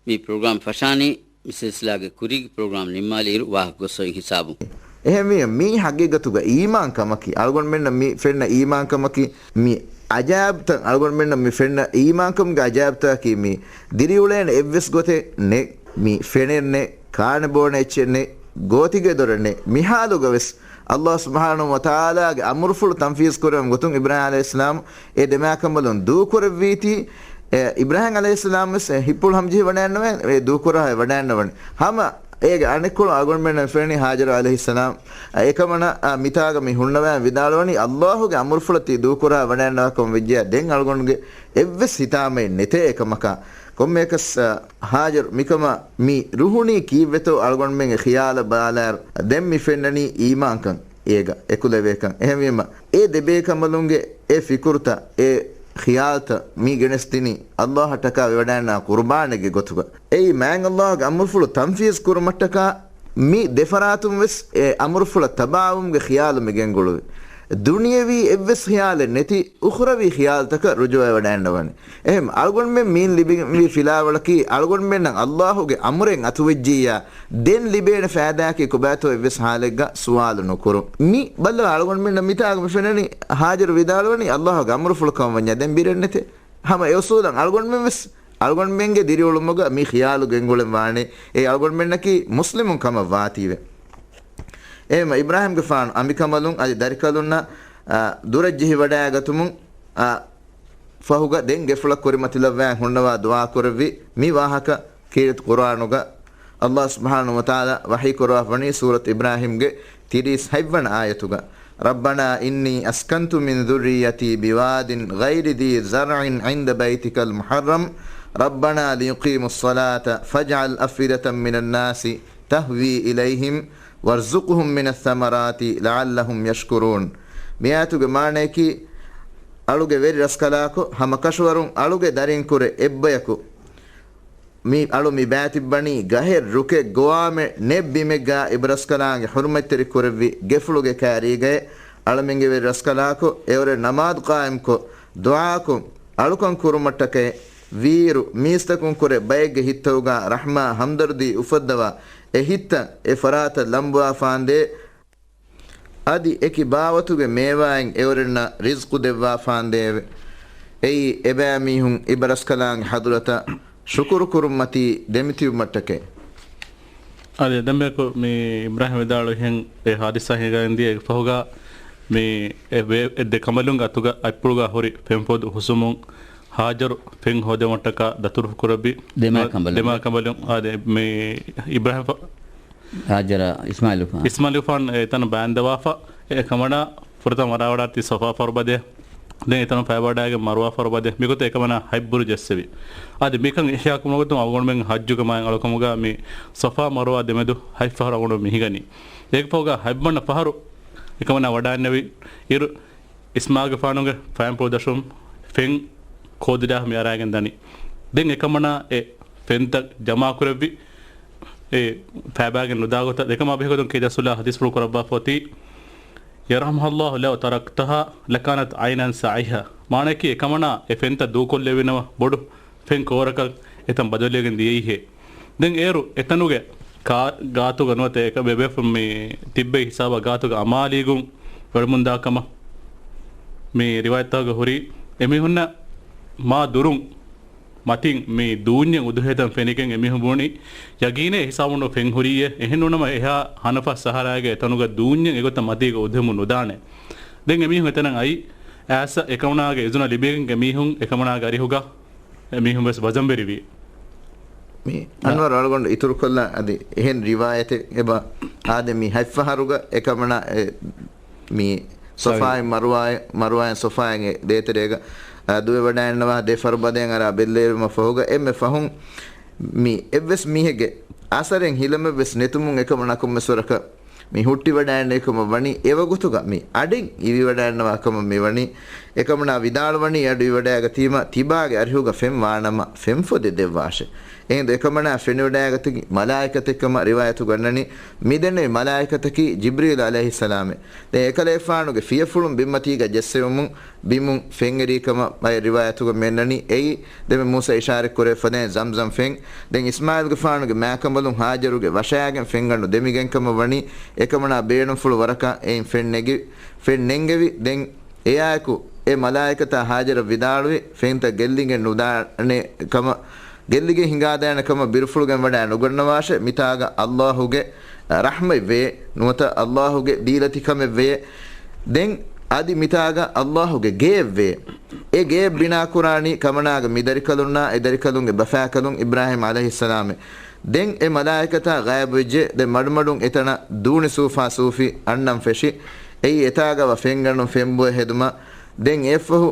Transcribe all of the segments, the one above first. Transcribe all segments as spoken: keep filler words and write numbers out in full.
މި ޕްރޮގްރާމް ފަށާނީ މި ސިލްސިލާގެ ކުރީގެ ޕްރޮގްރާމް ނިންމާލިއިރު ވާހަކަ ގޮސް އޮތް ހިސާބުން. އެހެންވީމަ، މީ ހަގީގަތުގަ އީމާން ކަމަކީ، އަޅުގަނޑުމެންނަށް މި ފެންނަ އީމާން ކަމަކީ، މި އަޖާއިބްތައް، އަޅުގަނޑުމެންނަށް މި ފެންނަ އީމާންކަމުގެ އަޖާއިބްތަކަކީ، މި ދިރިއުޅޭނެ އެއްވެސް ގޮތެއް ނެތް، މި ފެނެއް ނެތް، ކާނެ ބޯނެ އެއްޗެއް ނެތް، ގޯތިގެ ދޮރެއް ނެތް. މި ހާލުގަ ވެސް އަﷲ ސުބްޙާނަހޫ ވަތަޢާލާގެ އަމުރުފުޅު ތަންފީޒް ކުރެވުން ގޮތުން އިބްރާހީމް ޢަލައިހިއްސަލާމް އެ ދެމާކަނބަލުން ދޫކުރެއްވީތީ، އެ، އިބްރާހީމް ޢަލައިހިއްސަލާމް ވެސް އެ ހިތްޕުޅު ހަމަޖެހި ވަޑައިންނަވަން، އެ ދޫކުރާ ވަޑައިންނަވަނީ. ހަމަ އޭގެ އަނެއްކޮޅު އަޅުގަނޑުމެންނަށް ފެނި ހާޖަރު ޢަލައިހިއްސަލާމް، އެކަމަނަ، އާ، މިތާގަ މި ހުންނަވައި ވިދާޅުވަނީ، އަﷲގެ އަމުރުފުޅަށް ތި ދޫކުރާ ވަޑައިންނަވާކަމަށް ވެއްޖެޔާ، ދެން އަޅުގަނޑުގެ އެއްވެސް ހިތާމައެއް ނެތޭ އެކަމަކާ. ކޮންމެއަކަސް، އާ، ހާޖަރު މިކަމަށް މި ރުހުނީ ކީއްވެތޯ އަޅުގަނޑުމެންގެ ޚިޔާލަށް ބާލާއިރު، ދެން މި ފެންނަނީ އީމާންކަން. އޭގަ އެކުލެވޭކަން. އެހެންވީމަ، އެ ދެބޭކަނބަލުންގެ އެ ފިކުރުތައް، އެ ޚިޔާލްތައް މި ގެނެސްދިނީ އަﷲއަށްޓަކާ ވެވަޑައިންނާ ޤުރުބާނެއްގެ ގޮތުގަ. އެއީ މާތް އަﷲގެ އަމުރުފުޅު ތަންފީޒް ކުރުމަށްޓަކާ މި ދެފަރާތުން ވެސް އެ އަމުރުފުޅަށް ތަބާވުމުގެ ޚިޔާލު މި ގެންގުޅުވި. ދުނިޔެވީ އެއްވެސް ޚިޔާލެއް ނެތި، އުޚްރަވީ ޚިޔާލުތަކަށް ރުޖޫޢަވެވަޑައިންނަވަނީ. އެހެން އަޅުގަނޑުމެން މީން ލިބިގެންވީ ފިލާވަޅަކީ، އަޅުގަނޑުމެންނަށް އަﷲގެ އަމުރެއް އަތުވެއްޖިއްޔާ، ދެން ލިބޭނެ ފައިދާއަކީ ކޮބާތޯ އެއްވެސް ހާލެއްގަ ސުވާލު ނުކުރުން. މި ބައްލަވާ އަޅުގަނޑުމެންނަށް މިތާގަ މި ފެނެނީ، ހާޖަރު ވިދާޅުވަނީ އަﷲގެ އަމުރުފުޅު ކަމަށް ވަންޏާ ދެން ބިރެއް ނެތޭ. ހަމަ އެ އުސޫލަށް އަޅުގަނޑުމެން ވެސް، އަޅުގަނޑުމެންގެ ދިރިއުޅުމުގަ މި ޚިޔާލު ގެންގުޅެން ވާނެ، އެ އަޅުގަނޑުމެންނަކީ މުސްލިމުން ކަމަށް ވާތީވެ. އެހެންވީމަ އިބްރާހީމްގެފާނު އަނބިކަނބަލުން އަދި ދަރިކަލުންނަށް، އާ، ދުރަށް ޖެހިވަޑައިގަތުމުން، އާ، ފަހުގަ ދެން ގެފުޅަށް ކުރިމަތިލައްވާ ހުންނަވާ ދުޢާ ކުރެއްވި މި ވާހަކަ ކީރިތި ޤުރުއާނުގަ އަﷲ ސުބްޙާނަހޫ ވަތަޢާލާ ވަޙީ ކުރައްވާފަވަނީ ސޫރަތު އިބްރާހީމްގެ ތިރީސް ހަތްވަނަ އާޔަތުގަ، رَبَّنَا إِنِّي أَسْكَنتُ مِن ذُرِّيَّتِي بِوَادٍ غَيْرِ ذِي زَرْعٍ عِندَ بَيْتِكَ الْمُحَرَّمِ رَبَّنَا لِيُقِيمُوا الصَّلَاةَ فَاجْعَلْ أَفْئِدَةً مِّنَ النَّاسِ تَهْوِي إِلَيْهِمْ وَارْزُقْهُمْ مِنَ الثَّمَرَاتِ لَعَلَّهُمْ يَشْكُرُونَ. މި އާޔަތުގެ މާނަޔަކީ، އަޅުގެ ވެރި ރަސްކަލާކޮ، ހަމަ ކަށަވަރުން އަޅުގެ ދަރިންކުރެ އެއްބަޔަކު މި އަޅު މި ބާތިއްބަނީ ގަހެއް، ރުކެއް، ގޮވާމެއް، ނެތް ބިމެއްގަ އިބަރަސްކަލާނގެ ޙުރުމަތްތެރި ކުރެއްވި ގެފުޅުގެ ކާރީގައި އަޅަމެންގެ ވެރި ރަސްކަލާކޮ އެއުރެ ނަމާދު ޤާއިމްކޮށް، ދުޢާކޮށް، އަޅުކަން ކުރުމަށްޓަކައި ވީއިރު، މީސްތަކުން ކުރެ ބައެއްގެ ހިތްތަކުގަ ރަޙްމާ، ހަމްދަރްދީ އުފައްދަވާ، އެ ހިތްތައް އެ ފަރާތަށް ލަނބުވާފާނދޭ. އަދި އެކި ބާވަތުގެ މޭވާއިން އެއުރެންނަށް ރިޒްޤު ދެއްވާފާނދޭވެ. އެއީ އެބައިމީހުން އިބަރަސްކަލާނގެ ޙަޟްރަތަށް ޝުކުރު ކުރުންމަތީ ދެމިތިބުމަށްޓަކައި. އަދި ދެންމެއަކު މި އިބްރާހީމް ވިދާޅުވި ހެން އެ ހާދިސާ ހިނގާގެން ދިޔަ އެއް ފަހުގަ މި އެ ވޭ-، އެ ދެ ކަނބަލުންގެ އަތުގަ އަތްޕުޅުގަ ހުރި ފެންފޮދު ހުސުމުން ހާޖަރު ފެން ހޯދެވުމަށްޓަކާ ދަތުރުފު ކުރެއްވި ދެމާ ކަނބަލުން. ދެމާ ކަނބަލުން. އާދެ، މި އިބްރާހީމް ފަ-، ހާޖަރާ އިސްމާޢީލުފާން. އިސްމާޢީލުފާން އެތަނަށް ބާންދަވާފަ، އެ ކަމަނާ ފުރަތަމަ ވަރާވަޑާތީ ޞަފާ ފަރުބަދެ. ދެން އެތަނުން ފައިބަޑާގެން މަރުވާ ފަރުބަދެ. މިގޮތަށް އެކަމަނާ ހަތް ބުރުޖެއް އެއްސެވި. އަދި މިކަން އިޙްޔާކުރުމުގެ ގޮތުން އަޅުގަނޑުމެން ޙައްޖުގެ މާތް އަޅުކަމުގަ މި ޞަފާ މަރުވާ ދެމެދު ހަތް ފަހަރު އަޅުގަނޑު މި ހިނގަނީ. އޭގެ ފަހުގަ ހަތް ބަންނަ ފަހަރު އެކަމަނާ ވަޑާންނެވި އިރު، އިސްމާޢީލުގެފާނުގެ ފައިންޕުޅު ދަށުން ފެން ކޯދިރާ މި އަރާގެން ދަނީ. ދެން އެކަމަނާ އެ ފެންތައް ޖަމާކުރެއްވި، އެ ފައިބާގެން ނުދާ ގޮތަށް ދެކަމާ ބެހޭގޮތުން ކީރިތި ރަސޫލާ ޙަދީޘްފުޅު ކުރައްވާފަ އޮތީ، يرحمها الله لو تركتها لكانت عينا سعيها. މާނައަކީ އެކަމަނާ އެ ފެންތައް ދޫކޮށްލެވިނަމަ ބޮޑު ފެން ކޯރަކަށް އެތަން ބަދަލުވެގެން ދިޔައީހޭ. ދެން އޭރު އެތަނުގެ ކާ-، ގާތުގަ ނުވަތަ އެކަ ބެބޭފުޅުން މި ތިއްބެވި ހިސާބަށް ގާތުގަ އަމާލީގުން ވަޑަމުންދާ ކަމަށް މި ރިވާޔަތްތަކުގަ ހުރީ. އެމީހުންނަށް މާ ދުރުން މަތިން މި ދޫންޏެއް އުދުހޭތަން ފެނިގެން އެމީހުން ބުނި، ޔަގީނޭ އެ ހިސާބުން ފެން ހުރީއޭ. އެހެން ނޫނަމަ އެހާ ހަނަފަސް ސަހަރާގެ އެތަނުގަ ދޫންޏެއް އެގޮތަށް މަތީގަ އުދުހެމުން ނުދާނެ. ދެން އެމީހުން އެތަނަށް އައީ، އައިސް އެކަމަނާގެ އިޒުނަ ލިބިގެން އެމީހުން އެކަމަނާގެ އަރިހުގަ އެމީހުން ވެސް ވަޒަންވެރިވި. މި އަންވަރު އަޅުގަނޑު އިތުރުކޮށްލާ އަދި އެހެން ރިވާޔަތެއް އެބަ އާދެ، މި ހަތް ފަހަރުގަ އެކަމަނާ އެ، މި ޞަފާއިން މަރުވާއި، މަރުވާއިން ޞަފާއިން އެ ދޭތެރޭގަ، އާ، ދުވެވަޑައިންނަވާ ދެ ފަރުބަދައިން އަރާ ބެއްލެވުމަށް ފަހުގަ އެންމެ ފަހުން މި އެއްވެސް މީހެއްގެ އަސަރެއް ހިލަމެއްވެސް ނެތުމުން އެކަމަނާ ކޮންމެސް ވަރަކަށް މި ހުއްޓިވަޑައިންނެވިކަމަށް ވަނީ އެވަގުތުގަ މި އަޑެއް އިވިވަޑައިންނަވާ ކަމަށް މި ވަނީ. އެކަމަނާ ވިދާޅުވަނީ އަޑު އިވަޑައިގަތީމަ ތިބާގެ އަރިހުގަ ފެން ވާނަމަ ފެންފޮދެއް ދެއްވާށެ. އެހިނދު އެކަމަނާ ފެނިވަޑައިގަތަކީ މަލާއިކަތެއްކަމަށް ރިވާޔަތު ގަންނަނީ. މިދެންނެވި މަލާއިކަތަކީ ޖިބްރީލް ޢަލައިހިއްސަލާމެ. ދެން އެކަލޭފާނުގެ ފިޔަފުޅުން ބިންމަތީގަ ޖެއްސެވުމުން ބިމުން ފެންއެރީ ކަމަށް ބައެއް ރިވާޔަތުގަ މިއަންނަނީ. އެއީ ދެންމެ މޫސާ އިޝާރަތް ކުރެވި ފަދައިން ޒަމްޒަމް ފެން. ދެން އިސްމާޢީލްގެފާނުގެ މާކަނބަލުން ހާޖަރުގެ ވަށައިގެން ފެންގަނޑު ދެމިގެން ކަމަށް ވަނީ. އެކަމަނާ ބޭނުންފުޅު ވަރަކަށް އެއިން ފެން ނެގި، ފެން ނެންގެވި. ދެން އެއާއެކު އެ މަލާއިކަތާ ހާޖަރަށް ވިދާޅުވި، ފެންތައް ގެއްލިގެން ނުދާނެ ކަމަށް، ގެއްލިގެން ހިނގާދާނެ ކަމަށް ބިރުފުޅުގެން ވަޑައި ނުގަންނަވާށެ. މިތާގަ ﷲ ގެ ރަޙްމަތްވޭ، ނުވަތަ ﷲ ގެ ދީލަތިކަމެއްވޭ. ދެން އަދި މިތާގަ ﷲ ގެ ގެއެއްވޭ. އެ ގެއެއް ބިނާކުރާނީ ކަމަނާގެ މި ދަރިކަލުންނާ އެ ދަރިކަލުންގެ ބަފާކަލުން އިބްރާހީމް ޢަލައިހިއްސަލާމެ. ދެން އެ މަލާއިކަތާ ޣާއިބުވެއްޖެ. ދެން މަޑުމަޑުން އެތަނަށް ދޫނި ސޫފާ ސޫފި އަންނަން ފެށި. އެއީ އެތާގަވާ ފެންގަނޑުން ފެންބޮއެ ހެދުމަށް. ދެން އެއަށްފަހު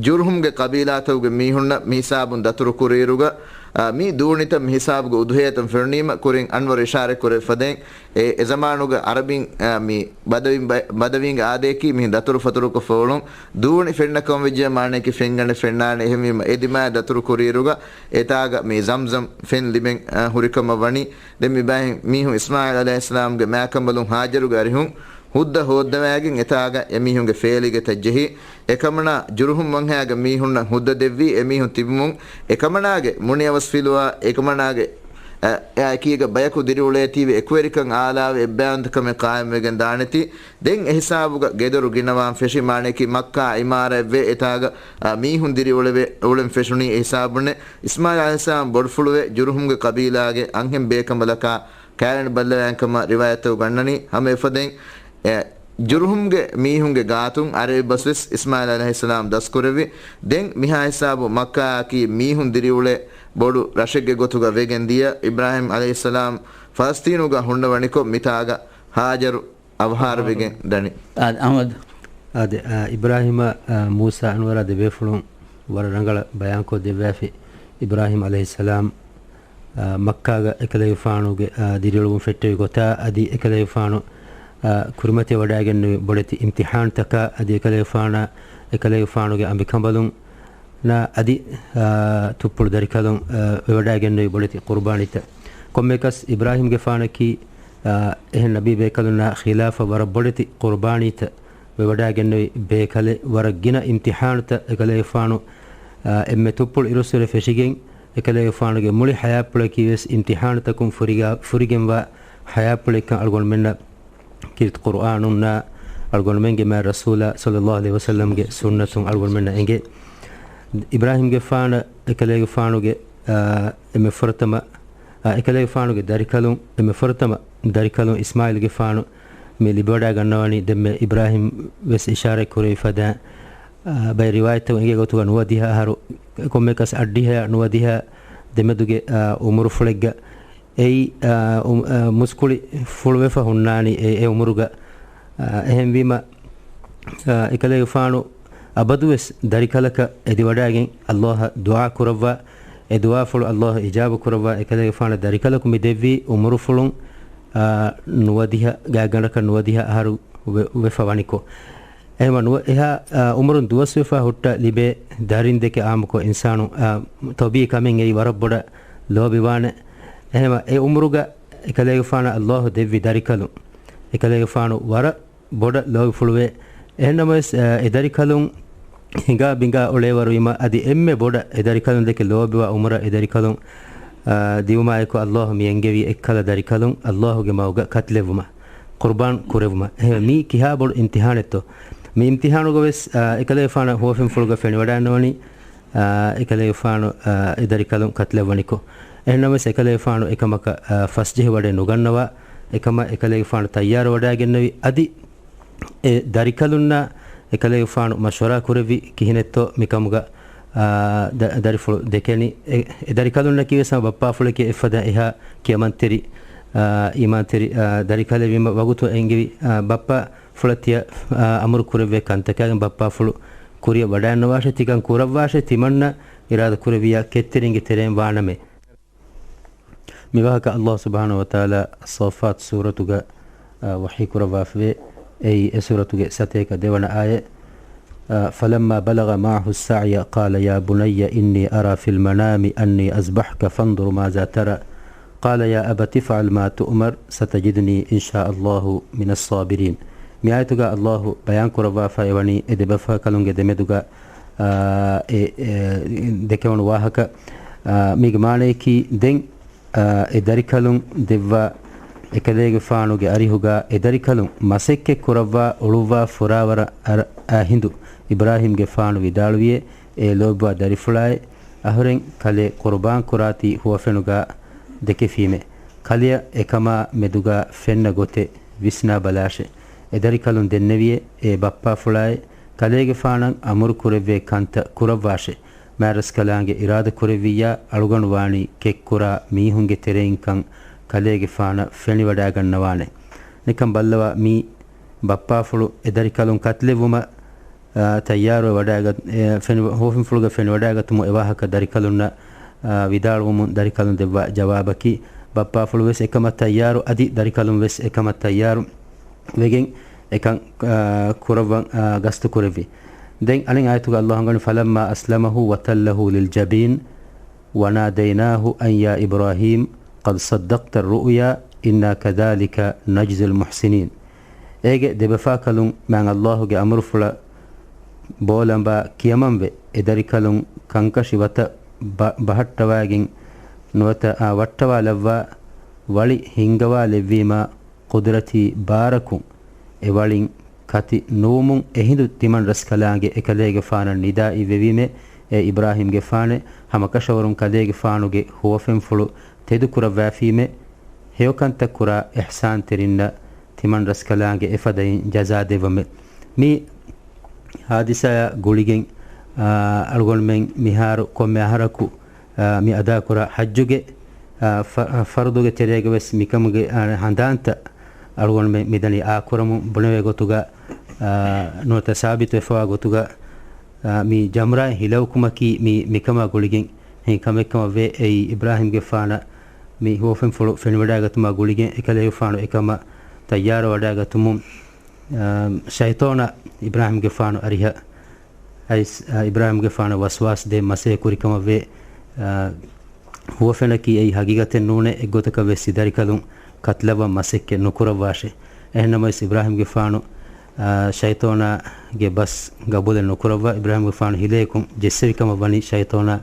ޖުރުހުމްގެ ޤަބީލާތަކުގެ މީހުންނަށް މިހިސާބުން ދަތުރު ކުރިއިރުގަ، އާ، މި ދޫނިތައް މިހިސާބުގެ އުޟުޙިޔަތަށް ފެނުނީމަ ކުރިން އަންވަރު އިޝާރަތް ކުރެވި ފަދައިން، އެ، އެ ޒަމާނުގަ ޢަރަބިން، އާ، މި ބަދަވިން ބަ-، ބަދަވީންގެ އާދަޔަކީ މިހެން ދަތުރު ފަތުރުކޮށް ފޮވުޅުން. ދޫނި ފެންނަ ކަމަށް ވެއްޖެ މާނަޔަކީ ފެންގަނޑެއް ފެންނާނެ. އެހެންވީމަ އެ ދިމާޔަށް ދަތުރު ކުރިއިރުގަ އެތާގަ މި ޒަމްޒަމް ފެން ލިބެން، އާ، ހުރިކަމަށް ވަނީ. ދެން މި ބައި މީހުން އިސްމާޢީލް ޢަލައިހިއްސަލާމްގެ މާކަނބަލުން ހާޖަރުގެ އަރިހުން ހުއްދަ ހޯއްދަވައިގެން އެތާގަ އެމީހުންގެ ފޭލިގެތައް ޖެހި، އެކަމަނާ ޖުރުހުމް ވަންހައިގެ މީހުންނަށް ހުއްދަ ދެއްވީ. އެމީހުން ތިބުމުން އެކަމަނާގެ މުނިއަވަސްފިލުވާ، އެކަމަނާގެ، އަ، އެއާ އެކީގަ ބަޔަކު ދިރިއުޅޭތީވެ އެކުވެރިކަން އާލާވެ އެއްބައިވަންތަކަމެއް ޤާއިމްވެގެން ދާނެތީ. ދެން އެހިސާބުގަ ގެދޮރު ގިނަވާން ފެށި މާނަޔަކީ މައްކާ އިމާރާތްވެ އެތާގަ، އަ، މީހުން ދިރިއުޅެވެ އުޅެން ފެށުނީ އެހިސާބުންނެ. އިސްމާޢީލް ޢަލައިހިއްސަލާމް ބޮޑުފުޅުވެ ޖުރުހުމްގެ ޤަބީލާގެ އަންހެން ބޭކަނބަލަކާ ކައިވެނި ބައްލަވާން ކަމަށް ރިވާޔަތްތަކު ގަންނަނީ. ހަމަ އެފަދައިން، އެ، ޖުރުހުމްގެ މީހުންގެ ގާތުން ޢަރަބި ބަސްވެސް އިސްމާޢީލް ޢަލައިހިއްސަލާމް ދަސްކުރެއްވި. ދެން މިހާ ހިސާބު މައްކާއަކީ މީހުން ދިރިއުޅޭ ބޮޑު ރަށެއްގެ ގޮތުގަ ވެގެން ދިޔަ. އިބްރާހީމް ޢަލައިހިއްސަލާމް ފަލަސްޠީނުގަ ހުންނަވަނިކޮށް މިތާގަ ހާޖަރު އަވަހާރަވެގެން ދަނީ. އާދެ، އަހްމަދު. އާދެ، އާ، އިބްރާހީމަށް، އާ، މޫސާ އަންވަރާ ދެބޭފުޅުން ވަރަށް ރަނގަޅަށް ބަޔާންކޮށް ދެއްވާފި. އިބްރާހީމް ޢަލައިހިއްސަލާމް، އާ، މައްކާގަ އެކަލޭގެފާނުގެ، އާ، ދިރިއުޅުމުން ފެއްޓެވި ގޮތާ އަދި އެކަލޭގެފާނު، އާ، ކުރިމަތިވެވަޑައިގެންނެވި ބޮޑެތި އިމްތިޙާންތަކާ އަދި އެކަލޭގެފާނާ، އެކަލޭގެފާނުގެ އަނބިކަނބަލުން، ނާ އަދި، އާ، ތުއްޕުޅު ދަރިކަލުން، އާ، ވެވަޑައިގެންނެވި ބޮޑެތި ޤުރުބާނީތައް. ކޮންމެއަކަސް އިބްރާހީމްގެފާނަކީ، އާ، އެހެން ނަބީ ބޭކަލުންނާ ޚިލާފަށް ވަރަށް ބޮޑެތި ޤުރުބާނީތައް ވެވަޑައިގެންނެވި ބޭކަލެއް. ވަރަށް ގިނަ އިމްތިޙާނުތައް އެކަލޭގެފާނު، އާ، އެންމެ ތުއްޕުޅު އިރުއްސުރެ ފެށިގެން އެކަލޭގެފާނުގެ މުޅި ޙަޔާތްޕުޅަކީ ވެސް އިމްތިޙާނުތަކުން ފުރިގާ-، ފުރިގެންވާ ޙަޔާތްޕުޅެއްކަން އަޅުގަނޑުމެންނަށް ކީރިތި ޤުރުއާނުންނާ އަޅުގަނޑުމެންގެ މާތް ރަސޫލާ ޞައްލައްލާހު ޢަލައިހި ވަސައްލަމްގެ ސުންނަތުން އަޅުގަނޑުމެންނަށް އެނގޭ. އިބްރާހީމްގެފާނަށް އެކަލޭގެފާނުގެ، އާ، އެންމެ ފުރަތަމަ، އާ، އެކަލޭގެފާނުގެ ދަރިކަލުން، އެންމެ ފުރަތަމަ ދަރިކަލުން އިސްމާޢީލްގެފާނު މި ލިބިވަޑައިގަންނަވަނީ. ދެންމެ އިބްރާހީމް ވެސް އިޝާރަތް ކުރެވި ފަދަ، އާ، ބައެއް ރިވާޔަތްތަކުން އެނގޭ ގޮތުގަ ނުވަދިހަ އަހަރު، ކޮންމެއަކަސް އަށްޑިހަ ނުވަދިހަ ދެމެދުގެ، އާ، އުމުރުފުޅެއްގަ އެއީ، އާ، އު-، އާ، މުސްކުޅި ފުޅުވެފަ ހުންނާނީ އެ، އެ އުމުރުގަ. އާ، އެހެންވީމަ، އާ، އެކަލޭގެފާނު އަބަދުވެސް ދަރިކަލަކަށް އެދިވަޑައިގެން ﷲ އަށް ދުޢާ ކުރައްވާ، އެ ދުޢާފުޅު ﷲ އިޖާބަ ކުރައްވާ، އެކަލޭގެފާނަށް ދަރިކަލަކު މި ދެއްވީ އުމުރުފުޅުން، އާ، ނުވަދިހަ ގާތްގަނޑަކަށް ނުވަދިހަ އަހަރު ވެ-، ވެފަ ވަނިކޮށް. އެހެންވެ ނުވަ-، އެހާ، އާ، އުމުރުން ދުވަސްވެފަ ހުއްޓަ ލިބޭ ދަރިން ދެކެ އާއްމުކޮށް އިންސާނު، އާ، ތަބީޢީ ކަމެއް އެއީ ވަރަށް ބޮޑަށް ލޯބިވާނެ. އެހެންވެ އެ އުމުރުގަ އެކަލޭގެފާނަށް ﷲ ދެއްވި ދަރިކަލުން، އެކަލޭގެފާނު ވަރަށް ބޮޑަށް ލޯބިފުޅުވޭ. އެހެންނަމަވެސް، އާ، އެ ދަރިކަލުން ހިނގާ ބިނގާ އުޅޭވަރުވީމަ އަދި އެންމެ ބޮޑަށް އެ ދަރިކަލުން ދެކެ ލޯބިވާ އުމުރަށް އެ ދަރިކަލުން، އާ، ދިއުމާއެކު ﷲ މި އެންގެވީ އެއްކަލަ ދަރިކަލުން ﷲ ގެ މަގުގަ ކަތިލެއްވުމަށް، ޤުރުބާން ކުރެއްވުމަށް. އެހެންވެ މީ ކިހާ ބޮޑު އިމްތިޙާނެއްތޯ؟ މި އިމްތިޙާނުގަ ވެސް، އާ، އެކަލޭގެފާނަށް ހުވަފެންފުޅުގަ ފެނިވަޑައިންނަވަނީ، އާ، އެކަލޭގެފާނު، އާ، އެ ދަރިކަލުން ކަތިލައްވަނިކޮށް. އެހެންނަމަވެސް އެކަލޭގެފާނު އެކަމަކަށް، އާ، ފަސްޖެހިވަޑައެއް ނުގަންނަވާ، އެކަމަށް އެކަލޭގެފާނު ތައްޔާރުވަޑައިގެންނެވި. އަދި އެ ދަރިކަލުންނާ އެކަލޭގެފާނު މަޝްވަރާ ކުރެއްވި ކިހިނެއްތޯ މިކަމުގަ، އާ، ދަ-، ދަރިފުޅު ދެކެނީ. އެ، އެ ދަރިކަލުންނަކީ ވެސް ހަމަ ބައްޕާފުޅެކޭ އެއްފަދަ އެހާ ކިޔަމަންތެރި، އާ، އީމާންތެރި، އާ، ދަރިކަލެއްވީމަ ވަގުތު އެނގެވި، އާ، ބައްޕާ ފުޅަށް ތިޔަ، އާ، އަމުރު ކުރެއްވޭ ކަންތަކާގެން ބައްޕާފުޅު ކުރިއަށް ވަޑައިންނަވާށޭ، ތިކަން ކުރައްވާށޭ، ތިމަންނަ އިރާދަ ކުރެއްވިއްޔާ ކެތްތެރިންގެ ތެރެއިން ވާނަމޭ. މިވާހަކަ ﷲ ސުބްޙާނަހޫ ވަތަޢާލާ އައްޞާއްފާތް ސޫރަތުގަ، އާ، ވަޙީ ކުރައްވާފަވޭ. އެއީ އެ ސޫރަތުގެ ސަތޭކަ ދެވަނަ އާޔަތް. فلما بلغ معه السعي قال يا بني إني أرى في المنام أني أذبحك فانظر ماذا ترى قال يا أبت افعل ما تؤمر ستجدني إن شاء الله من الصابرين. މި އާޔަތުގަ ﷲ ބަޔާން ކުރައްވާފައި ވަނީ އެ ދެބަފާކަލުންގެ ދެމެދުގަ، އާ، އެ، އެ، ދެކެވުނު ވާހަކަ، އާ، މީގެ މާނަޔަކީ ދެން އާ، އެ ދަރިކަލުން ދެއްވާ އެކަލޭގެފާނުގެ އަރިހުގަ އެ ދަރިކަލުން މަސައްކަތް ކުރައްވާ އުޅުއްވާ ފުރާވަރަށް އަރ-، އާ، ހިނދު އިބްރާހީމްގެފާނު ވިދާޅުވިއޭ، އޭ ލޯބިވާ ދަރިފުޅާއޭ، އަހުރެން ކަލޭ ޤުރުބާން ކުރާތީ ހުވަފެނުގަ ދެކެފީމޭ. ކަލެޔަށް އެކަމާ މެދުގަ ފެންނަ ގޮތެއް ވިސްނާ ބަލާށޭ. އެ ދަރިކަލުން ދެންނެވިއޭ، އޭ ބައްޕާފުޅާއޭ، ކަލޭގެފާނަށް އަމުރު ކުރެއްވޭ ކަންތައް ކުރައްވާށޭ. މާތްރަސްކަލާނގެ އިރާދަ ކުރެއްވިއްޔާ، އަޅުގަނޑު ވާނީ ކެތްކުރާ މީހުންގެ ތެރެއިންކަން ކަލޭގެފާނަށް ފެނިވަޑާގަންނަވާނެ. ނިކަން ބައްލަވާ މީ ބައްޕާފުޅު އެ ދަރިކަލުން ކަތިލެއްވުމަށް، އާ، ތައްޔާރުވެ ވަޑާގަ-، އެ، ފެނި-، ހުވަފެންފުޅުގަ ފެނިވަޑާގަތުމުން އެ ވާހަކަ ދަރިކަލުންނަށް، އާ، ވިދާޅުވުމުން ދަރިކަލުން ދެއްވާ ޖަވާބަކީ، ބައްޕާފުޅު ވެސް އެކަމަށް ތައްޔާރު، އަދި ދަރިކަލުން ވެސް އެކަމަށް ތައްޔާރު ވެގެން އެކަން، އާ، ކުރައްވަން، އާ، ގަސްތު ކުރެއްވި. ދެން އަނެއް އާޔަތުގަ ﷲ އަންގަނީ، فلما أسلمه وتله للجبين وناديناه أن يا إبراهيم قد صدقت الرؤيا إنا كذلك نجزي المحسنين. އޭގެ ދެބަފާކަލުން މާތް ﷲ ގެ އަމުރުފުޅަށް ބޯލަނބާ ކިޔަމަންވެ، އެ ދަރިކަލުން ކަންކަށި ވަތަށް ބަ-، ބަހައްޓަވައިގެން ނުވަތަ، އާ، ވައްޓަވާލައްވާ ވަޅި ހިންގަވާލެއްވީމާ، ޤުދުރަތީ ބާރަކުން އެ ވަޅިން ކަތި ނުވުމުން އެހިނދު ތިމަން ރަސްކަލާނގެ އެކަލޭގެފާނަށް ނިދާ އިއްވެވީމޭ، އޭ އިބްރާހީމްގެފާނޭ، ހަމަކަށަވަރުން ކަލޭގެފާނުގެ ހުވަފެންފުޅު ތެދުކުރައްވާފީމޭ، ހެޔޮކަންތައް ކުރާ އިޙްސާންތެރިންނަށް ތިމަން ރަސްކަލާނގެ އެފަދައިން ޖަޒާ ދެއްވަމޭ. މި ހާދިސާއާ ގުޅިގެން، އާ، އަޅުގަނޑުމެން މިހާރު ކޮންމެ އަހަރަކު، އާ، މި އަދާކުރާ ޙައްޖުގެ، އާ، ފަ-، އާ، ފަރުޟުގެ ތެރޭގަ ވެސް މިކަމުގެ، އާ، ހަނދާންތައް އަޅުގަނޑުމެން މިދަނީ އާކުރަމުން ބުނެވޭ ގޮތުގަ، އާ، ނުވަތަ ސާބިތުވެފަވާ ގޮތުގަ، އާ، މި ޖަމްރާއިން ހިލައުކުމަކީ މި، މިކަމާ ގުޅިގެން ހެން ކަމެއްކަމަށް ވޭ. އެއީ އިބްރާހީމްގެފާނަށް މި ހުވަފެންފުޅު ފެނިވަޑާގަތުމާ ގުޅިގެން އެކަލޭގެފާނު އެކަމަށް ތައްޔާރު ވަޑާގަތުމުން، އާ، ޝައިޠޯނާ އިބްރާހީމްގެފާނު އަރިހަށް އައިސް، އާ، އިބްރާހީމްގެފާނަށް ވަސްވާސް ދޭން މަސައްކަތް ކުރިކަމަށް ވޭ. އާ، ހުވަފެނަކީ އެއީ ހަގީގަތެއް ނޫނޭ، އެއްގޮތަކަށް ވެސް އެ ދަރިކަލުން ކަތިލައްވަން މަސައްކަތް ނުކުރައްވާށޭ. އެހެންނަމަވެސް އިބްރާހީމްގެފާނު، އާ، ޝައިޠޯނާގެ ބަސް ގަބޫލެއް ނުކުރައްވާ، އިބްރާހީމްގެފާނު ހިލައަކުން ޖެއްސެވި ކަމަށް ވަނީ ޝައިޠޯނާ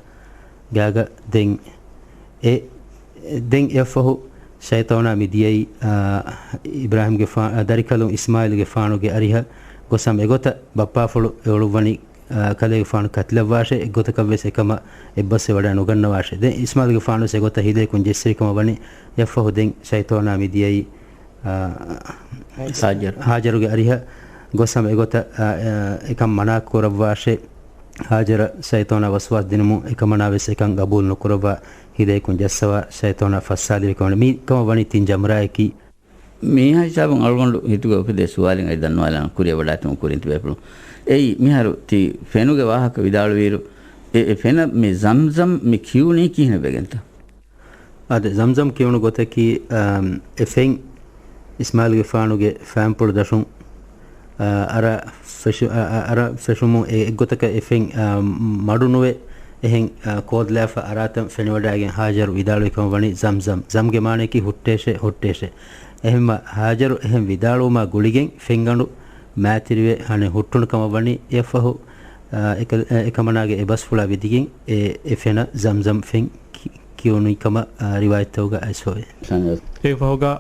ގާގަ. ދެން އެ، ދެން އެއަށްފަހު ޝައިޠޯނާ މި ދިޔައީ، އާ، އިބްރާހީމްގެފާ-، އާ، ދަރިކަލުން އިސްމާޢީލުގެފާނުގެ އަރިހަށް ގޮސް ހަމަ އެގޮތަށް ބައްޕާފުޅު އެ އުޅުއްވަނީ، އާ، ކަލޭގެފާނު ކަތިލައްވާށޭ، އެއްގޮތަކަށް ވެސް އެކަމަށް އެއްބަސްވެ ވަޑައި ނުގަންނަވާށޭ. ދެން އިސްމާޢީލުގެފާނު ވެސް އެގޮތަށް ހިލައަކުން ޖެއްސެވި ކަމަށް ވަނީ. އެއަށްފަހު ދެން ޝައިޠޯނާ މި ދިޔައީ، އާ، ހާޖަރު. ހާޖަރުގެ އަރިހަށް ގޮސް ހަމަ އެގޮތަށް، އާ، އާ، އެކަން މަނާ ކުރައްވާށޭ. ހާޖަރަށް ޝައިޠޯނާ ވަސްވާސް ދިނުމުން އެކަމަނާ ވެސް އެކަން ގަބޫލު ނުކުރައްވާ ހިލައަކުން ޖައްސަވާ ޝައިޠޯނާ ފައްސާލެވި ކަމަށް ވަނީ. މި ކަމަށް ވަނީ ތިން ޖަމްރާއަކީ. މީހާ ހިސާބުން އަޅުގަނޑު ހިތުގަ އުފެދޭ ސުވާލެއް އަދި ދަންނަވާލަން ކުރިއަށް ވަޑާތިމުން ކުރިން ތިބޭފުޅުން. އެއީ މިހާރު ތި ފެނުގެ ވާހަކަ ވިދާޅުވިއިރު، އެ، އެ ފެނަށް މި ޒަމްޒަމް މި ކިޔުނީ ކިހިނެއް ވެގެންތަ؟ އާދެ، ޒަމްޒަމް ކިޔުނު ގޮތަކީ، އާ، އެ ފެން އިސްމާޢީލުގެފާނުގެ ފާންޕުޅު ދަށުން، އާ، އަރާ ފެށު-، އާ، އާ، އަރާ ފެށުމުން އެ އެއްގޮތަކަށް އެ ފެން، އާ، މަޑު ނުވެ، އެހެން، އާ، ކޯދަލާފަ އަރާތަން ފެނިވަޑައިގެން ހާޖަރު ވިދާޅުވި ކަމަށް ވަނީ، ޒަމްޒަމް، ޒަމްގެ މާނަޔަކީ ހުއްޓޭށޭ، ހުއްޓޭށޭ. އެހެންމަ ހާޖަރު އެހެން ވިދާޅުވުމާ ގުޅިގެން ފެންގަނޑު މާތިރިވެ ހަނެއް ހުއްޓުނު ކަމަށް ވަނީ. އެއަށްފަހު، އާ، އެކަ-، އެ-، އެކަމަނާގެ އެ ބަސްފުޅާ ވިދިގެން އެ، އެ ފެނަށް ޒަމްޒަމް ފެން ކި-، ކިޔުނީ ކަމަށް، އާ، ރިވާޔަތްތަކުގަ އައިސްފަވޭ. އެއަށްފަހުގަ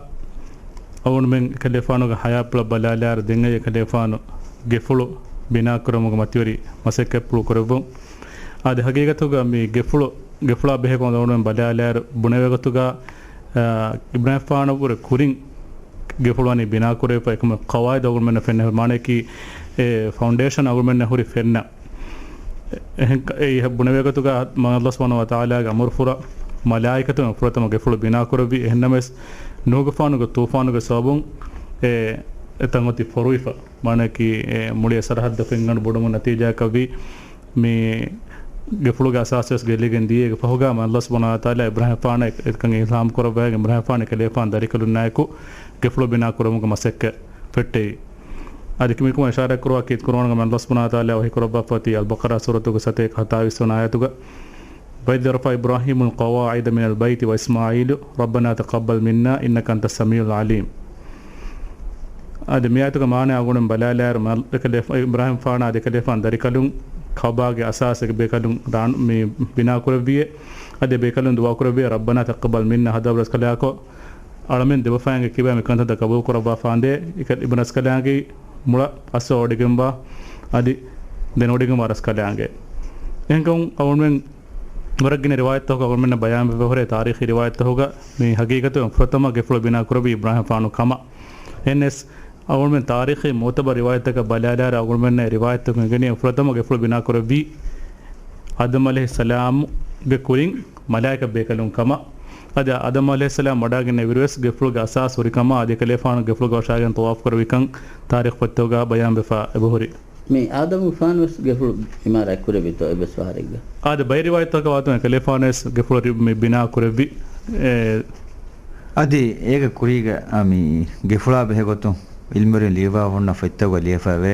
އަޅުގަނޑުމެން އެކަލޭފާނުގެ ހަޔާތްޕުޅަށް ބަލާލާއިރު، ދެން އެކަލޭފާނު ގެފުޅު ބިނާކުރަމުގެ މަތިވެރި މަސައްކަތްޕުޅު ކުރެއްވުން. އާދެ، ހަގީގަތުގަ މި ގެފުޅު، ގެފުޅާ ބެހޭ ކަމަށް އަޅުގަނޑުމެން ބަލާލާއިރު، ބުނެވޭ ގޮތުގަ، އާ، އިބްރާހީމްފާނަށްވުރެ ކުރިން ގެފުޅު ވަނީ ބިނާކުރެވިފަ، އެކަމަށް ޤަވާޢިދު އަޅުގަނޑުމެންނަށް ފެންނަ، މާނައަކީ، އެ، ފައުންޑޭޝަން އަޅުގަނޑުމެންނަށް ހުރި ފެންނަ. އެހެން ކަ-، އެ ބުނެވޭ ގޮތުގަ މާތް ﷲ ސުބްޙާނަހޫ ވަތަޢާލާގެ އަމުރުފުރަ، މަލާއިކަތުން ފުރަތަމަ ގެފުޅު ބިނާކުރެއްވި. އެހެންނަމަވެސް، ނޫޙުގެފާނުގެ ތޫފާނުގެ ސަބަބުން އެ، އެތަން އޮތީ ފޮރުވިފަ. މާނައަކީ، އެ، މުޅި އެ ސަރަޙައްދަށް ފެންގަނޑު ބޮޑުވުމުގެ ނަތީޖާއަކަށްވީ، މި ގެފުޅުގެ އަސާސް ވެސް ގެއްލިގެން ދިޔައީ. އޭގެ ފަހުގަ މާތް ﷲ ސުބްޙާނަހޫ ވަތަޢާލާ އިބްރާހީމްފާނަށް އެ-، އެކަން އިލްހާމް ކުރައްވައިގެން، އިބްރާހީމްފާނު އެކަލޭފާނު ދަރިކަލުންނާއެކު ގެފުޅު ބިނާ ކުރުމުގެ މަސައްކަތް ފެއްޓެވި. އަދި މިކަމަށް އިޝާރާތް ކުރުވާ ކީރިތި ޤުރުއާނުގަ މި ﷲ ސުބްޙާނަހޫ ވަތަޢާލާ ވަޙީ ކުރައްވާފައި އޮތީ އަލްބަޤަރާ ސޫރަތުގެ ސަތޭކަ ހަތާވީސް ވަނަ އާޔަތުގަ، وَإِذْ يَرْفَعُ إِبْرَاهِيمُ الْقَوَاعِدَ مِنَ الْبَيْتِ وَإِسْمَاعِيلُ رَبَّنَا تَقَبَّلْ مِنَّا إِنَّكَ أَنْتَ السَّمِيعُ الْعَلِيمُ. އަދި މި އާޔަތުގެ މާނަ އަޅުގަނޑު ބަލާލާއިރު، މަ-، އެކަލޭފާނު އިބްރާހީމް ފާނާ އަދި އެކަލޭފާނު ދަރިކަލުން ކައުބާގެ އަސާސް އެކި ބޭކަލުން ރާނު-، މި ބިނާ ކުރެއްވިއޭ. އަދި އެ ބޭކަލުން ދުޢާ ކުރެއްވިއޭ، رَبَّنَا تَقَبَّلْ مِنَّا، ހަދާ ރަސްކަލާކޮ، އަޅަމެން ދެބަފައިންގެ ކިބައިން މި ކަންތައްތައް ޤަބޫލު ކުރައްވާފާނދޭ. އެކަ-، އިބްނަސްކަލާނގެ މުޅަ އަސް އޮޑިގެންވާ އަދި ދެން އޮޑިގެންވާ ރަސްކަލާނގެ. އެހެންކަމުން އަޅުމެން ވަރަށް ގިނަ ރިވާޔަތްތަކުގަ އަޅުމެންނަށް ބަޔާންވެފަ ހުރޭ ތާރީޚީ ރިވާޔަތްތަކުގަ މި ހަގީގަތުގަ ފުރަތަމަ ގެފުޅު ބިނާ ކުރެއްވީ އިބްރާހީމް ފާނު ކަމަށް. އެހެންނަސް އަޅުމެން ތާރީޚީ މުޢުތަބަރު ރިވާޔަތްތަކަށް ބަލާލާއިރު އަޅުމެންނަށް ރިވާޔަތްތަކުން އެނގެނީ ފުރަތަމަ ގެފުޅު ބިނާ ކުރެއްވީ އާދަމް ޢަލައިހިއްސަލާމްގެ ކުރިން މަލާއިކަ ބޭކަލުން ކަމަށް. އަދި އާދަމް ޢަލައިހިއްސަލާމް ވަޑައިގެންނެވިއިރުވެސް ގެފުޅުގެ އަސާސް ހުރި ކަމަށް އަދި އެކަލޭފާނު ގެފުޅުގަ ވަށާގެން ޠަވާފު ކުރެއްވިކަން ތާރީޚު ފޮތްތަކުގަ ބަޔާންވެފަ އެބަހުރި. މި އާދަމުގެފާނުވެސް ގެފުޅު ޢިމާރާތް ކުރެއްވިތޯ އެއްވެސް ފަހަރެއްގަ؟ އާދެ، ބައެއް ރިވާޔަތްތަކަށް ވާތުން އެކަލޭފާނުވެސް ގެފުޅު ރި-، މި ބިނާ ކުރެއްވި. އެ، އަދި އޭގެ ކުރީގަ، އާ، މި ގެފުޅާ ބެހޭގޮތުން ޢިލްމުވެރިން ލިޔުއްވާ ހުންނަ ފޮތްތަކުގަ ލިޔެފައިވޭ،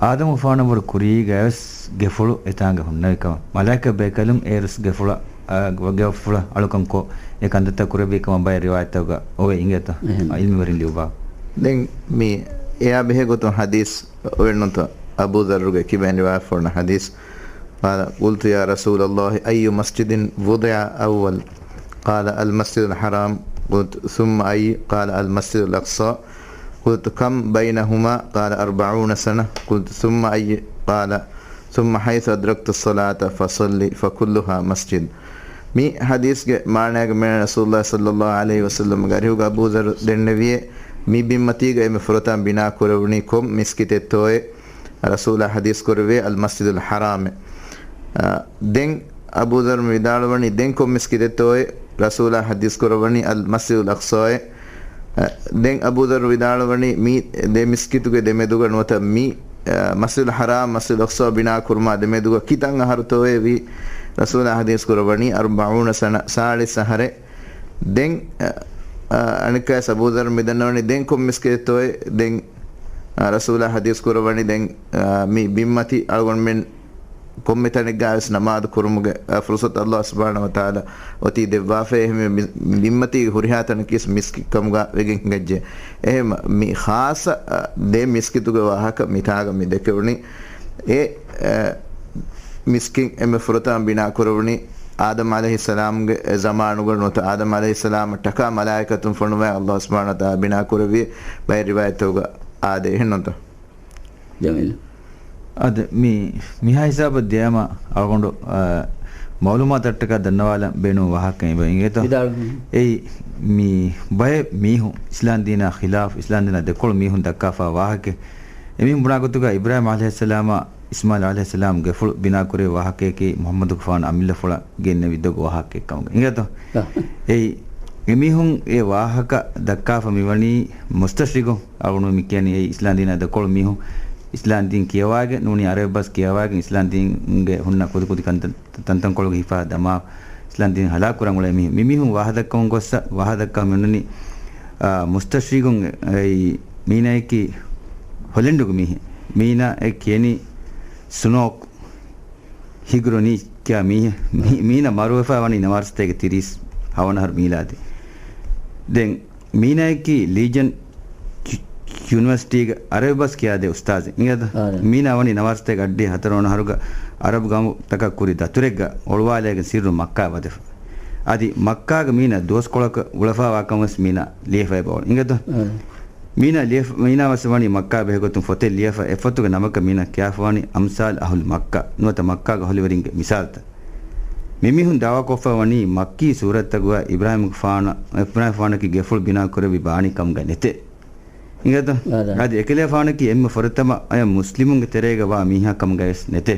އާދަމުގެފާނަށްވުރެ ކުރީގަވެސް ގެފުޅު އެތާނގަ ހުންނެވި ކަމަށް، މަލާއިކަ ބޭކަލުން އޭރުސް ގެފުޅަށް، އާ، ގެފުޅަށް އަޅުކަންކޮށް، އެ ކަންތައްތައް ކުރެއްވި ކަމަށް ބައެއް ރިވާޔަތްތަކުގަ އޮވޭ އިނގޭތޯ؟ އެހެން. ޢިލްމުވެރިން ލިޔުއްވާ. ދެން މި އެއާ ބެހޭގޮތުން ޙަދީޘް އޮވެންނުތަ؟ އަބޫ ޛައްރުގެ ކިބައިން ރިވާޔަތް ފޮންނަ ޙަދީޘް. قال، قلت يا رسول الله، أي مسجد وضع أول؟ قال، المسجد الحرام. قلت، ثم أي؟ قال، المسجد الأقصى. قلت، كم بينهما؟ قال، أربعون سنة. قلت، ثم أي؟ قال، ثم حيث أدركت الصلاة فصل، فكلها مسجد. މި ޙަދީޘްގެ މާނައިގަ މޭނަ ރަސޫލުﷲ ޞައްލަﷲ ޢަލައިހި ވަސައްލަމްގެ އަރިހުގަ އަބޫ ޛައްރު ދެންނެވިއޭ، މި ބިންމަތީގަ އެންމެ ފުރަތަމަ ބިނާ ކުރެވުނީ ކޮން މިސްކިތެއްތޯއޭ؟ ރަސޫލާ ޙަދީޘް ކުރެއްވިއޭ، އަލްމަސްޖިދުލް ޙަރާމޭ. އާ، ދެން އަބޫ ޛައްރު ވިދާޅުވަނީ، ދެން ކޮން މިސްކިތެއްތޯއޭ؟ ރަސޫލާ ޙަދީޘް ކުރައްވަނީ، އަލްމަސްޖިދުލް އަޤްޞާއޭ. އަ، ދެން އަބޫ ޛައްރު ވިދާޅުވަނީ، މި ދެ މިސްކިތުގެ ދެމެދުގަ ނުވަތަ މި، އަ، މަސްޖިދުލް ޙަރާމް، މަސްޖިދުލް އަޤްޞާ ބިނާ ކުރުމާ ދެމެދުގަ ކިތަން އަހަރުތޯއޭ ވީ؟ ރަސޫލާ ޙަދީޘް ކުރައްވަނީ، އަރްބަޢޫނަ ސަނަ، ސާޅީސް އަހަރެއް. ދެން، އަ، އަ، އަނެއްކާވެސް އަބޫ ޛައްރު މިދަންނަވަނީ، ދެން ކޮން މިސްކިތެއްތޯއޭ؟ ދެން، އަ، ރަސޫލާ ޙަދީޘް ކުރައްވަނީ، ދެން، އަ، މި ބިންމަތި އަޅުގަނޑުމެން ކޮންމެ ތަނެއްގަވެސް ނަމާދު ކުރުމުގެ، އަ، ފުރުޞަތު ﷲ ސުބްޙާނަހޫ ވަތަޢާލާ އޮތީ ދެއްވާފައި. އެހެންވެ، މި، ބިންމަތީގެ ހުރިހާ ތަނަކީވެސް މިސްކިތް ކަމުގަ ވެގެން ހިނގައްޖެ. އެހެން މި ޚާއްޞަ، އަ، ދެ މިސްކިތުގެ ވާހަކަ މިތާގަ މި ދެކެވުނީ. އެ، އަ، މިސްކިތް އެންމެ ފުރަތަމަ ބިނާ ކުރެވުނީ އާދަމް ޢަލައިހިއްސަލާމްގެ ޒަމާނުގަ ނުވަތަ އާދަމް ޢަލައިހިއްސަލާމަށް ޓަކާ މަލާއިކަތުން ފޮނުވާ ﷲ ސުބްޙާނަހޫ ވަތަޢާލާ ބިނާ ކުރެއްވި ބައެއް ރިވާޔަތްތަކުގަ އާދޭ. އެހެންނޫންތަ؟ ޖަމީލް. އަދި މި، މިހާ ހިސާބަށް ދިޔައިމަ އަޅުގަނޑު، އަ، މަޢުލޫމާތަށްޓަކާ ދަންނަވާލަން ބޭނުން ވާހަކައެއް އެބަ އިނގޭތޯ. ވިދާޅުވީ. އެއީ މި ބައެއް މީހުން އިސްލާމް ދީނާ ޚިލާފް، އިސްލާމް ދީނާ ދެކޮޅު މީހުން ދައްކާފާ ވާހަކަ. އެމީހުން ބުނާ ގޮތުގަ އިބްރާހީމް ޢަލައިހިއްސަލާމާ އިސްމާޢީލް ޢަލައިހިއްސަލާމް ގެފުޅު ބިނާކުރެއްވި ވާހަކަޔަކީ މުޙައްމަދުގެފާނު އަމިއްލަފުޅަށް ގެންނެވި ދޮގު ވާހަކައެއް ކަމުގަ އިނގޭތޯ. އާ. އެއީ، އެމީހުން އެ ވާހަކަ ދައްކާފަ މިވަނީ މުސްތަޝްރިޤުން އަޅުގަނޑު މި ކިޔަނީ އެއީ އިސްލާމް ދީނާ ދެކޮޅު މީހުން އިސްލާމް ދީން ކިޔަވައިގެން ނޫނީ ޢަރަބި ބަސް ކިޔަވައިގެން އިސްލާމް ދީންގެ ހުންނަ ކުދިކުދި ކަންތައް ތަންތަންކޮޅުގަ ހިފާ ދަމާ އިސްލާމް ދީން ހަލާކުކުރަން އުޅޭ މީހުން. މި މީހުން ވާހަ ދައްކަމުން ގޮއްސަ ވާހަ ދައްކަމުން މި އޮންނަނީ، އާ، މުސްތަޝްރިޤުން އެއީ މީނައަކީ ހޮލެންޑުގެ މީހެއް. މީނައޭ ކިޔަނީ ސުނޯކް ހިގްރޮނީ ކިޔާ މީހެއް. މީ-، މީނަ މަރުވެފަ ވަނީ އިނަވާރަސަތޭކަ ތިރީސް ހަވަނަ އަހަރު މީލާދީ. ދެން މީނައަކީ ލީޖަން ޔު-، ޔުނިވަރސިޓީގެ އަރަބި ބަސް ކިޔާދޭ އުސްތާޒެއް. އިނގޭތަ؟ އާދެ. މީނަ ވަނީ ނަވާރަސަތޭކަ އަށްޑިހަ ހަތަރު ވަނަ އަހަރުގަ އަރަބު ގައުމުތަކަށް ކުރި ދަތުރެއްގަ އޮޅުވާލައިގެން ސިއްރު މައްކާ ވަދެފަ. އަދި މައްކާގަ މީނަ ދުވަސްކޮޅަކަށް އުޅެފަ ވާކަން ވެސް މީނަ ލިޔެފަ އެބަ އޮޅު. އިނގޭތަ؟ އާދެ. މީނަ ލިޔެފަ-، މީނަ ވެސް ވަނީ މައްކާ ބެހޭގޮތުން ފޮތެއް ލިޔެފަ، އެ ފޮތުގެ ނަމަކަށް މީނަ ކިޔާފަ ވަނީ އަމްސާލް އަހުލު މައްކާ، ނުވަތަ މައްކާގެ އަހުލުވެރިންގެ މިސާލުތައް. މިމީހުން ދަޢުވާކޮށްފަ ވަނީ މައްކީ ސޫރަތްތަކުގަ އިބްރާހީމްގެފާނަށް، އިބްރާހީމްގެފާނަކީ ގެފުޅު ބިނާކުރެއްވި ބާނީ ކަމުގަ ނެތޭ. އިނގޭތަ؟ އާދެ. އަދި އެކަލޭފާނަކީ އެންމެ ފުރަތަމަ އަޔަށް މުސްލިމުންގެ ތެރޭގަ ވާ މީހާ ކަމުގަވެސް ނެތޭ.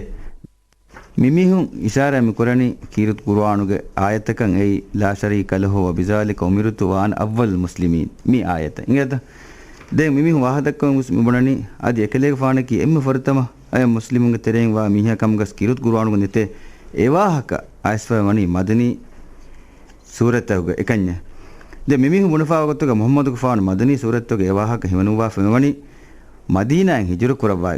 މިމީހުން އިޝާރާތް މިކުރަނީ ކީރިތި ޤުރުއާނުގެ އާޔަތަކަށް އެއީ، لا شريك له وبذلك أمرت وأنا أول المسلمين މި އާޔަތަށް. އިނގޭތަ؟ ދެން މިމީހުން ވާހަ ދައްކަމުން ވެސް މި ބުނަނީ، އަދި އެކަލޭގެފާނަކީ އެންމެ ފުރަތަމަ އަޔަށް މުސްލިމުންގެ ތެރެއިން ވާ މީހާ ކަމުގަސް ކީރިތި ޤުރުއާނުގަ ނެތޭ. އެ ވާހަކަ އައިސްފައި ވަނީ މަދަނީ ސޫރަތްތަކުގަ އެކަންޏެއް. ދެން މިމީހުން ބުނެފާ ގޮތުގަ މުޙައްމަދުގެފާނު މަދަނީ ސޫރަތްތަކުގަ އެ ވާހަކަ ހިމެނުއްވާފަ މިވަނީ، މަދީނާއިން ހިޖުރަ ކުރައްވާ،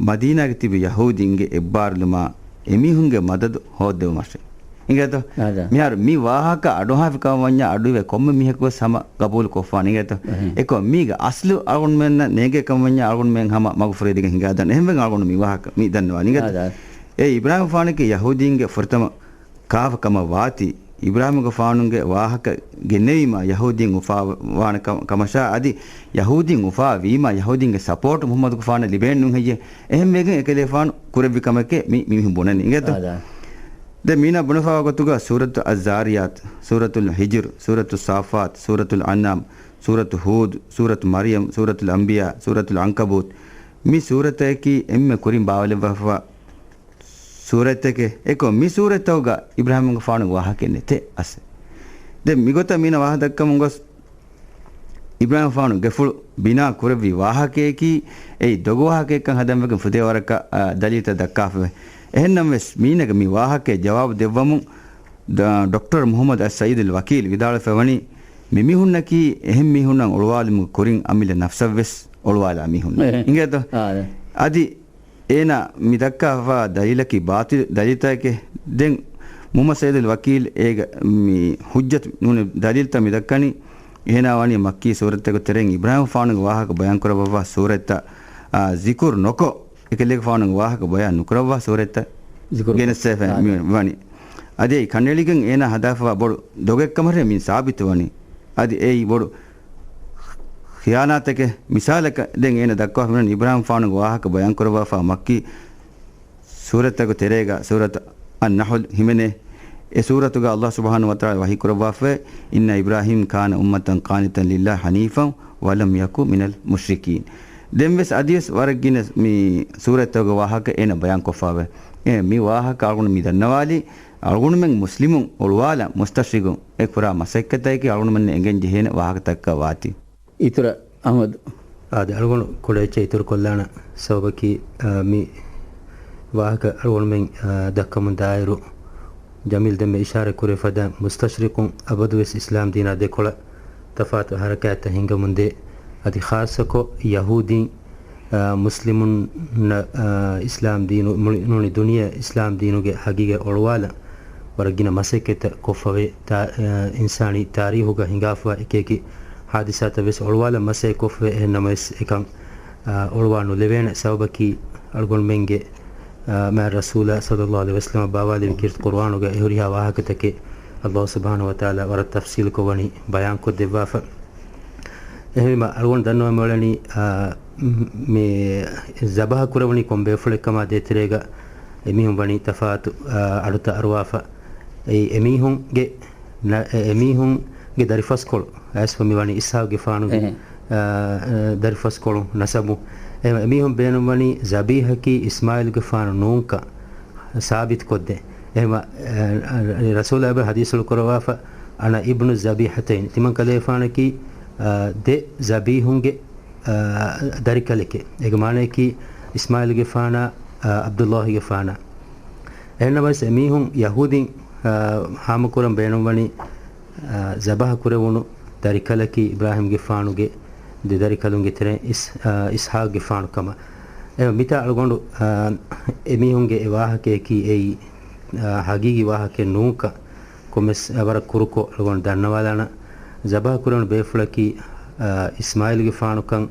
މަދީނާގެ ތިބި ޔަހޫދީންގެ އެއްބާރުލުމާ އެމީހުންގެ މަދަދު ހޯއްދެވުމަށެވެ. އިނގޭތޯ؟ އާދާ. މިހާރު މި ވާހަކަ އަޑުއަހާފި ކަމަށް ވަންޏާ އަޑުއިވޭ ކޮންމެ މީހަކުވެސް ހަމަ ގަބޫލު ކޮށްފާނެ. އިނގޭތޯ؟ އެހެން. އެކޮށް މީގެ އަސްލު އަޅުގަނޑުމެންނަށް ނޭނގޭ ކަމަށް ވަންޏާ އަޅުގަނޑުމެން ހަމަ މަގުފުރެދިގެން ހިނގާދާނެ. އެހެންވެ އަޅުގަނޑު މި ވާހަކަ މި ދަންނަވާނީ. އިނގޭތޯ؟ އާދާ. އެ އިބްރާހިމްގެފާނަކީ ޔަހޫދީންގެ ފުރަތަމަ ކާފަ ކަމަށް ވާތީ، އިބްރާހިމްގެފާނުގެ ވާހަކަ ގެންނެވީމާ ޔަހޫދީން އުފާވާނެ ކަ-، ކަމަށާ އަދި ޔަހޫދީން އުފާވީމާ ޔަހޫދީންގެ ސަޕޯޓް މުޙައްމަދުގެފާނަށް ލިބޭނެ ނޫން ހެއްޔޭ؟ އެހެންވެގެން އެކަލޭފާނު ކުރެއްވި ކަމެކޭ މި މީހުން ބުނަނީ. އިނގޭތޯ؟ އާދާ. ދެން މީނަ ބުނެފައިވާ ގޮތުގަ ސޫރަތު އައްޒާރިޔާތު، ސޫރަތުލް ހިޖްރު، ސޫރަތު ސާފާތު، ސޫރަތުލް އަންޢާމް، ސޫރަތު ހޫދު، ސޫރަތު މަރްޔަމް، ސޫރަތުލް އަންބިޔާ، ސޫރަތުލް ޢަންކަބޫތު، މި ސޫރަތަކީ އެންމެ ކުރިން ބާވައިލައްވާފައިވާ ސޫރަތްތަކެއް. އެކޮށް މި ސޫރަތްތަކުގަ އިބްރާހިމްގެފާނުގެ ވާހަކައެއް ނެތޭ އަސްލު. ދެން މިގޮތަށް މީނަ ވާހަކަ ދައްކަމުން ގޮސް، އިބްރާހިމްގެފާނު ގެފުޅު ބިނާ ކުރެއްވި ވާހަކަޔަކީ، އެއީ ދޮގު ވާހަކައެއްކަން ހަދަން ވެގެން ފުދޭ ވަރަކަށް، އާ، ދަލީލްތައް ދައްކާފައެވެ. އެހެންނަމަވެސް، މީނަގެ މި ވާހަކައަށް ޖަވާބު ދެއްވަމުން، ޑ-، ޑޮކްޓަރ މުޙައްމަދު އައްސައީދުލް ވަކީލް ވިދާޅުވެފައިވަނީ، މި މީހުންނަކީ އެހެން މީހުންނަށް އޮޅުވާލުމުގެ ކުރިން އަމިއްލަ ނަފްސަށްވެސް އޮޅުވާލާ މީހުންނެއް. އެހެން. އިނގޭތޯ؟ އާ، އެ. އަދި އޭނާ މި ދައްކާފައިވާ ދަލީލަކީ ބާޠިލު ދަލީލްތަކެކޭ. ދެން މުޙައްމަދު ސައީދުލް ވަކީލް އޭގެ މި ޙުއްޖަތު ނޫނީ ދަލީލްތައް މި ދައްކަނީ، އޭނާ ވަނީ މައްކީ ސޫރަތްތަކުގެ ތެރެއިން އިބްރާހިމްގެފާނުގެ ވާހަކަ ބަޔާން ކުރައްވާފަ ސޫރަތްތައް، އާ، ޒިކުރު ނުކޮށް، އެކަލޭގެފާނުގެ ވާހަކަ ބަޔާން ނުކުރައްވާ ސޫރަތްތައް ޒިކުރު ގެނެސްދެވިފައި އާ، މި ވަނީ. އަދި އެއީ ކަނޑައެޅިގެން އޭނާ ހަދާފައިވާ ބޮޑު ދޮގެއްކަމަށް މި ސާބިތުވަނީ. އަދި އެއީ ބޮޑު ޚިޔާނާތެކޭ. މިސާލަކަށް ދެން އޭނާ ދައްކާފައިވަނީ އިބްރާހިމްގެފާނުގެ ވާހަކަ ބަޔާން ކުރައްވާފަ މައްކީ ސޫރަތްތަކުގެ ތެރޭގަ ސޫރަތު އައްނަޙްލު ހިމެނޭ. އެ ސޫރަތުގަ ﷲ ސުބްޙާނަހޫ ވަތަޢާލާ ވަޙީ ކުރައްވާފައި، "إن إبراهيم كان أمة قانتا لله حنيفا ولم يك من المشركين." ދެންވެސް އަދިވެސް ވަރަށް ގިނަ މި ސޫރަތްތަކުގެ ވާހަކަ އޭނަ ބަޔާން ކޮށްފައިވޭ. އެ މި ވާހަކަ އަޅުގަނޑު މި ދަންނަވާލީ، އަޅުގަނޑުމެން މުސްލިމުން އޮޅުވާލަން މުސްތަޝްރިޤުން އެ ކުރާ މަސައްކަތަކީ އަޅުގަނޑުމެންނަށް އެނގެން ޖެހޭނެ ވާހަކަތަކަށް ވާތީ. އިތުރަށް އަޙްމަދު. އާދެ، އަޅުގަނޑު ކުޑަ އެއްޗެއް އިތުރު ކޮށްލާނަން. ސަބަބަކީ، އާ، މި ވާހަކަ އަޅުގަނޑުމެން، އާ، ދައްކަމުން ދާއިރު، ޖަމީލް ދެންމެ އިޝާރަތް ކުރެ ފަދަ މުސްތަޝްރިޤުން އަބަދުވެސް އިސްލާމް ދީނާ ދެކޮޅަށް ތަފާތު ޙަރަކާތްތައް ހިނގަމުންދޭ. އަދި ޚާއްޞަކޮށް ޔަހޫދީން، އާ، މުސްލިމުންނަށް، އާ، އިސްލާމް ދީނު، މުޅި، ނޫނީ ދުނިޔެ އިސްލާމް ދީނުގެ ހަގީގަތް އޮޅުވާލަން ވަރަށް ގިނަ މަސައްކަތްތައް ކޮށްފަވޭ. ތާ-، އާ، އިންސާނީ ތާރީހުގަ ހިނގާފަވާ އެކިއެކި ޙާދިސާތައް ވެސް އޮޅުވާލަން މަސައްކަތް ކޮށްފަވޭ. އެހެންނަމަވެސް އެކަން، އާ، އޮޅުވާ ނުލެވޭނެ. ސަބަބަކީ އަޅުގަނޑުމެންގެ، އާ، މާތް ރަސޫލާ ޞައްލައްލާހު ޢަލައިހި ވަސައްލަމަ ބާވާލެއްވި ކީރިތި ޤުރުއާނުގަ އެ ހުރިހާ ވާހަކަތަކެއް ﷲ ސުބްޙާނަހޫ ވަތަޢާލާ ވަރަށް ތަފްޞީލުކޮށް ވަނީ ބަޔާންކޮށްދެއްވާފަ. އެހެންވީމަ އަޅުގަނޑު ދަންނަވަން އުޅެނީ، އާ، މި ޒަބަހަ ކުރެވުނީ ކޮން ބޭފުޅެއްކަމާ ދޭތެރޭގަ އެމީހުން ވަނީ ތަފާތު، އާ، އަޑުތައް އަރުވާފަ. އެއީ އެމީހުންގެ ނަ-، އެ-، އެމީހުންގެ ދަރިފަސްކޮޅު އައިސްފަ މި ވަނީ އިސްޙާޤުގެފާނުގެ، އެހެން. އާ، އާ، ދަރިފަސްކޮޅު ނަސަބު. އެ-، އެމީހުން ބޭނުންވަނީ ޒަބީޙަކީ އިސްމާޢީލުގެފާނު ނޫންކަން ސާބިތުކޮށްދޭން. އެހެންވެ، އާ، ރަސޫލާ އެބަ ޙަދީޘްފުޅު ކުރައްވާފަ، "أنا ابن الذبيحتين." ތިމަން ކަލޭފާނަކީ، އާ، ދެ ޒަބީޙުންގެ، އާ، ދަރިކަލެކޭ. އޭގެ މާނަޔަކީ އިސްމާޢީލުގެފާނާ، އާ، ޢަބްދުﷲގެފާނާ. އެހެންނަމަވެސް އެމީހުން ޔަހޫދީން، އާ، ހާމަކުރަން ބޭނުންވަނީ، އާ، ޒަބަހަ ކުރެވުނު ދަރިކަލަކީ އިބްރާހީމްގެފާނުގެ ދެ ދަރިކަލުންގެ ތެރެއިން އިސް-، އާ، އިސްޙާޤުގެފާނު ކަމަށް. އެ މިތާ އަޅުގަނޑު، އާ، އެމީހުންގެ އެ ވާހަކަޔަކީ އެއީ، އާ، ޙަޤީޤީ ވާހަކައެއް ނޫންކަން ކޮންމެސް ވަރަށް ކުރުކޮށް އަޅުގަނޑު ދަންނަވާލާނަން. ޒަބަހަ ކުރެވުނު ބޭފުޅަކީ، އާ، އިސްމާޢީލުގެފާނުކަން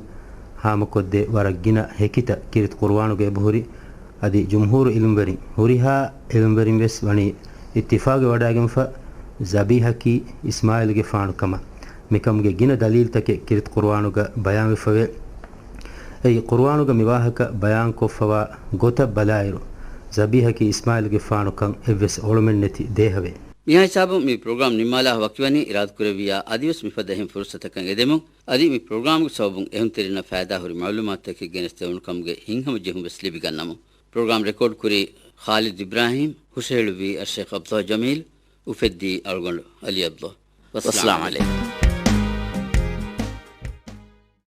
ހާމަކޮށްދޭ ވަރަށް ގިނަ ހެކިތައް ކީރިތި ޤުރުއާނުގަ އެބަހުރި. އަދި ޖުމްހޫރު ޢިލްމުވެރިން، ހުރިހާ ޢިލްމުވެރިން ވެސް ވަނީ އިއްތިފާގެ ވަޑައިގެންފަ، ޒަބީޙަކީ އިސްމާޢީލުގެފާނު ކަމަށް. މިކަމުގެ ގިނަ ދަލީލްތަކެއް ކީރިތި ޤުރުއާނުގަ ބަޔާންވެފަވޭ. އެއީ، ޤުރުއާނުގަ މި ވާހަކަ ބަޔާންކޮށްފަވާ ގޮތަށް ބަލާއިރު، ޒަބީޙަކީ އިސްމާޢީލުގެފާނުކަން އެއްވެސް އޮޅުމެއްނެތި ދޭހަވޭ. މިހާ ހިސާބުން މި ޕްރޮގްރާމް ނިންމާލާ ވަކިވަނީ، އިރާދަކުރެއްވިއްޔާ އަދިވެސް މިފަދަ އެހެން ފުރުޞަތަކަށް އެދެމުން. އަދި މި ޕްރޮގްރާމްގެ ސަބަބުން އެހުންތެރިންނަށް ފައިދާހުރި މަޢުލޫމާތުތަކެއް ގެނެސްދެވުނު ކަމުގެ ހިތްހަމަޖެހުން ވެސް ލިބިގަންނަމުން. ޕްރޮގްރާމް ރެކޯޑް ކުރީ ޚާލިދު އިބްރާހީމް، ހުށަހެޅުއްވީ އައްޝައިޚް ޢަބްދުﷲ ޖަމީލް، އުފެއްދީ އަޅުގަނޑު ޢަލީ ޢަބްދުﷲ. ވައްސަލާމް ޢަލައިކުމް.